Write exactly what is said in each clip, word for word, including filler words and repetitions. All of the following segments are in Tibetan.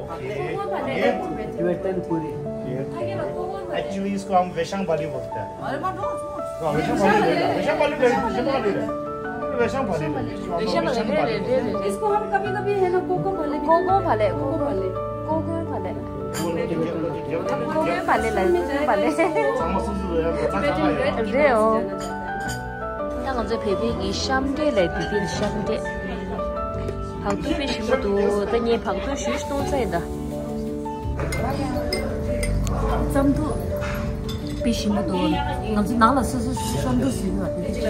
ओके। ये Tibetan पूरी। ये। Actually इसको हम वेशांग बाली बोलते हैं। अरे बाप रे। हाँ, वेशांग बाली बोलते हैं। वेशांग बाली बोलते हैं। वेशांग बाली बोलते हैं। वेशांग बाली बोलते हैं। इसको हम कभी कभी है ना कोको भले भी कोको भले, कोको भले। कोको भले। कोको भले ला, कोको भले। ད་ང་ཚོ་བོད་པའི་གི་ཤམ་འབྲས་ལ་དེ་དེར་ཤམ་འབྲས། བག་ཐུག་དཔེ་ཞིམ་པོ་འདུག་ད་ངས་བག་ཐུག་ཞུ་གཏོང་ཚར་ཡིན་ད། རྩམ་ཐུག་དཔེ་ཞིམ་པོ་འདུག་ང་ཚོ་ནང་ལ་སོ་སོ་སོ་སོ་བཤམས་འདུག་ཟེར་གྱི་ཡོད་པ་དེ་ཆ་ཆ་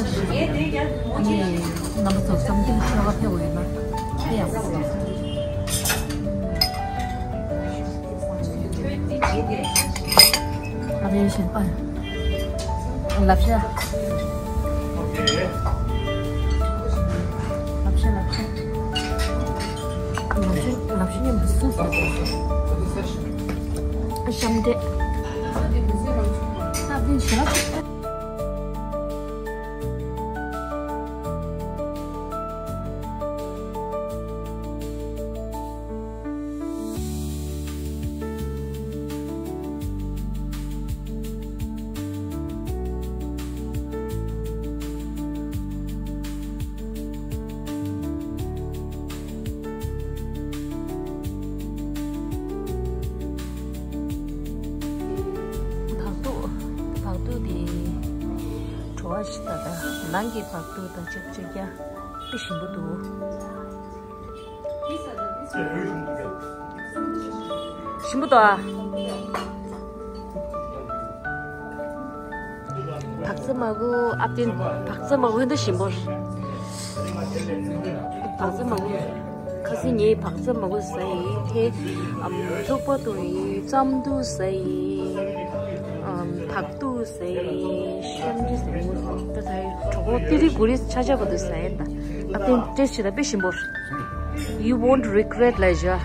ཆ་ཆ་ཨ་ནི་རྣམ་པ་ཚོ་བསམ་གཏན་ཆོལ་ཁ་ཕེབས་པ་ཡིན་ན་དཔེ་ཡག་པོ་འདུག་ཨ་རེ་ཞིག་པ་ལབ་ཤ་ལབ་ཤ་ལབ་ཤ། ལབ་ཤ་ལབ་ཤ་ཉམས་སུ་སོང་། ཤམ་འདྲེ། སྟབས་བདེ་ཞེ་དྲག་བག་ཐུག་བག་ཐུག་དེ་བྲོ་བ་ཞིག་ད་ལྟ་ནང་གི་བག་ཐུག་དང་ཅིག་ཅིག་ཀྱང་དཔེ་ཞིམ་པོ་འདུག་ཞིམ་པོ་འདུག་ཨ། བག་ཚ་མ་གུ་ཨ་བསྟན་བག་ཚ་མ་གུ་འདི་ཞིམ་པོ། བག་ཚ་མ་གུ། ཁ་སང་ངས་བག་ཚ་མ་གུ་ཟ་ཡི་དེ། ཨམ་ཐུག་པ་འཐུང་ཡི་རྩམ་འདུ་ཟ་ཡི། ཨམ་བག་ཐུག་ཟ་ཡི་ཤམ་ཅི་ཟ་ཡི་མོ་ཟ་ཡི་ད་ཟ་ཡི་གྲོགས་པོ་ཏི་རི་གུ་རི་ཆ་ཆ་བ་དུ་ཟ་ཡི་ད། ཨ་བསྟན་ཏེས་ཆེ་ད་དཔེ་ཞིམ་པོ། You won't regret ལབ་བཞག་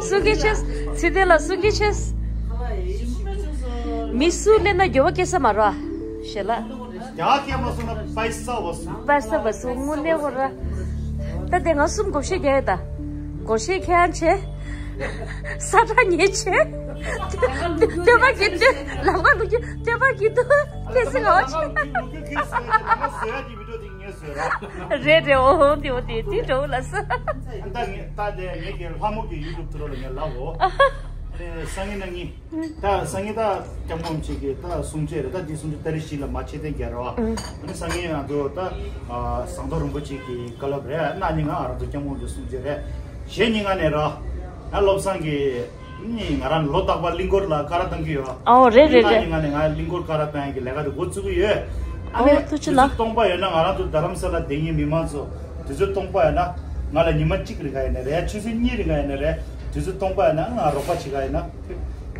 སུ་གི་ཆེས། ཚེ་འདས་ལ་སུ་གི་ཆེས། མི་སུ་ལེན་ན་འགྱོ་བ་སྐྱེ་ས་མ་རོ། ཞེ་ལ། རྒྱ་སྐད་མ་སོང་ན་པའི་ས་བ་སུ། པའི་ས་བ་སུ་དངོས་གནས་བོ་ར། ད་དེ་ང་གསུམ་སྒོར་གཞས་རྒྱག་ཡོད་ད། སྒོར་གཞས་ཁྱེད་རང་བྱེད། ས་ཁྲ་ཉེ་བྱེད། སྟོན་པ་གི་སྟོན་ལམ་ཁ་ལུག་རྒྱུ་སྟོན་པ་གི་འདུག་ཁྱེད་སི་ང་བ་བྱེད། རེད་རེད་འོ་དེ་འོ་དེ་དེ་འགྲོ་ལ་ས། ད་ངས་ད་དེ་ངས་ཀྱི་ལྷ་མོ་གི་ཡུ་ཊུབ་ཐུ་རོ་ལ་ངས་ལབ་འོ། སང་ཉིན་གནངས་ཉིན། ད་སང་ཉིན་ད་སྐྱབས་མགོན་ཆེ་གི་ད་གསུང་ཆོས་རེད། ད་འདི་གསུང་ཆོས་ཏ་རིག་བཞི་ལ་མ་ཆེ་ཐེངས་རྒྱག་རོགས། ཨ་ནི་སང་ཉིན་ང་ཚོ་ད་ཟངས་མདོག་རིན་པོ་ཆེ་གི་བཀའ་སློབ་རེད། གནངས་ཉིན་ང་ང་རང་ཚོ་སྐྱབས་མགོན་གྱི་གསུང་ཆོས་རེད། གཞེས་ཉིན་ང་ནས་རོགས། ང་བློ་བཟང་གི་ནི་ང་རང་ལོ་རྟག་པར་གླིང་སྐོར་ལ་ཀ་ར་བཏང་གི་ཡོད། ཨོ་རེད་རེད་རེད། གནངས་ཉིན་ང་ནས་ང་གླིང་སྐོར་ཀ་ར་བཏང་ཡ་གི་ལས་ཀ་དེ་འགོ་བཙུགས་ཀྱི་ཡོད། ཨ་ནི་ཨོ་ཐུགས་རྗེ་གནས་ཚུལ་སྟོང་པ་ཡོད་ན་ང་རང་ཚོ་རྡ་རམ་ས་ལ་བསྡད་མཁན་མི་མང་ཚོ་དུས་ཚོད་སྟོང་པ་ཡོད་ན་ང་ལ་ཉི་མ་གཅིག་རིང་ག་ཡིན་ན་རེད། ཆུ་ཚོད་གཉིས་རིང་ག་ཡིན་ན་རེད། དུས་ཚོད་སྟོང་པ་ཡོད་ན་ང་རོགས་པ་བྱེད་ག་ཡིན་ན།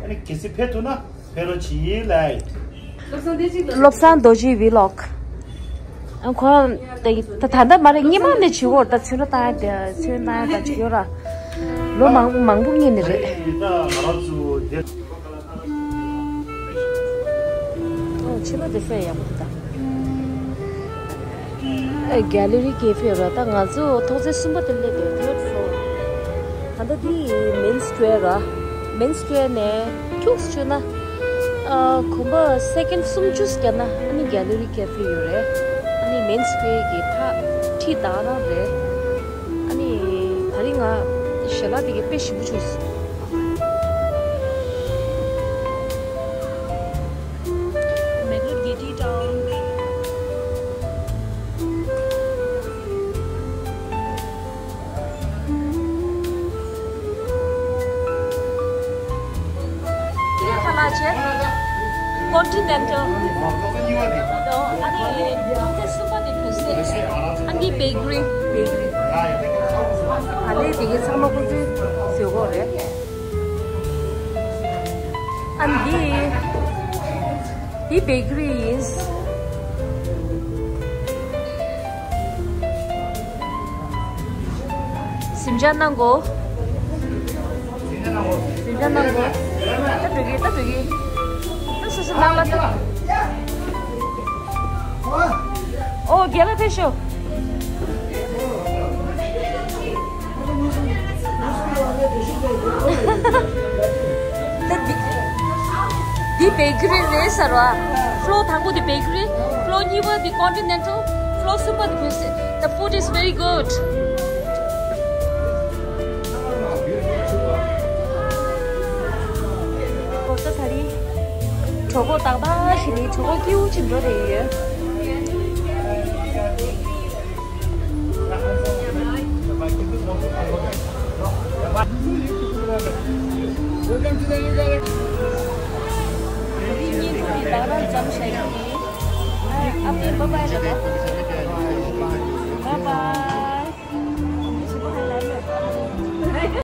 ཨ་ནི་གལ་སྲིད་ཕེབས་ཐུབ་ན་ཕེབས་རོགས་བྱེད་ལ། བློ་བཟང་རྡོ་རྗེ་ཝི་ལོག་ཨ་ཁོ་ད་ད་ལྟ་མ་རེད། སྔོན་མ་ནས་བྱེད་འོར་ད་ཚོན་ར་བཏང་ཡ་དེ་ཚོན་བཏང་ཡ་ད་བྱེད་ཡོད་ར། ལོ་མང་མང་པོ་སྔོན་ནས་རེད། ད་ང་རང་ཚོ་དེ། ཨོ་ཕྱི་ལོགས་དེ་ས་ཡག་པོ་འདུག་ད། ཨེ་གེ་ལེ་རི་ཀེ་ཧྥེ་ར། ད་ང་ཚོ་ཐོག་བརྩེགས་གསུམ་པ་དེ་སླེབས་དེ་ཐོག་ཚོ། ད་ལྟ་དེ་མེན་སི་ཀོ་ཝེར་ར། མེན་སི་ཀོ་ཝེར་ནས་ཁྱུགས་བྱུང་ན། ཨ་གོམ་པ་སེ་ཀེན་ཌི་གསུམ་བཅུ་བརྒྱབ་ན་ཨ་ནི་གེ་ལེ་རི་ཀེ་ཧྥེ་ཡོད་རེད། ཨ་ནི་མེན་སི་ཀོ་ཝེར་གི་ཕར་ཁྲིད་ད་རང་རེད། ཨ་ནི་ད་རིང་ང་ཞལ་ལག་དེ་གི་དཔེ་ཞིམ་པོ་བྱུང་སོང་། Megalith Gaiety Town. དེ་ཁ་ལག་བྱས། Continental. ཨ་ནི་ཐོག་བརྩེགས་གསུམ་པ་དེ་བོད་ཟས། ཨ་ནི་བེ་ཀ་རི། བེ་ཀ་རི། ཨ་ནི་དེ་གི་ཚང་མ་ཁོ་ཚོའི་ཟས་གོ་རེད། ཨ་ནི་འདི་བེ་ཀ་རི་ཡིན། ཟིང་ཆ་གནང་གོ། རིན་ཆེན་གནང་གོ། ད་འགྲོ་གི་ད་འགྲོ་གི། ད་སོ་སོ་ནང་ལ་ད། ཨོ་རྒན་ལགས་ཕེབས་ཤོག་ད་འདི་འདི་བེ་ཀི་རི་རེད་ཟེར་བ། ཕློ་དང་པོ་འདི་བེ་ཀི་རི། ཕློ་གཉིས་པ་འདི་Continental། ཕློ་གསུམ་པ་འདི་བེ་སི། The food is very good. གོ་ས་ད་རིང་གྲོད་ཁོག་ཏག་ཏག་བྱས་ནས་གྲོད་ཁོག་སྐྱིད་པོ་ཅིག་འགྲོ་བསྡད་ཡོད། Welcome to the new garden. བརྙན་ཐུང་འདི་ད་རང་ཙམ་བྱ་རྒྱུ་ཡིན། ཨ་ཨ་ཕའི་bye bye་ལབ་ད།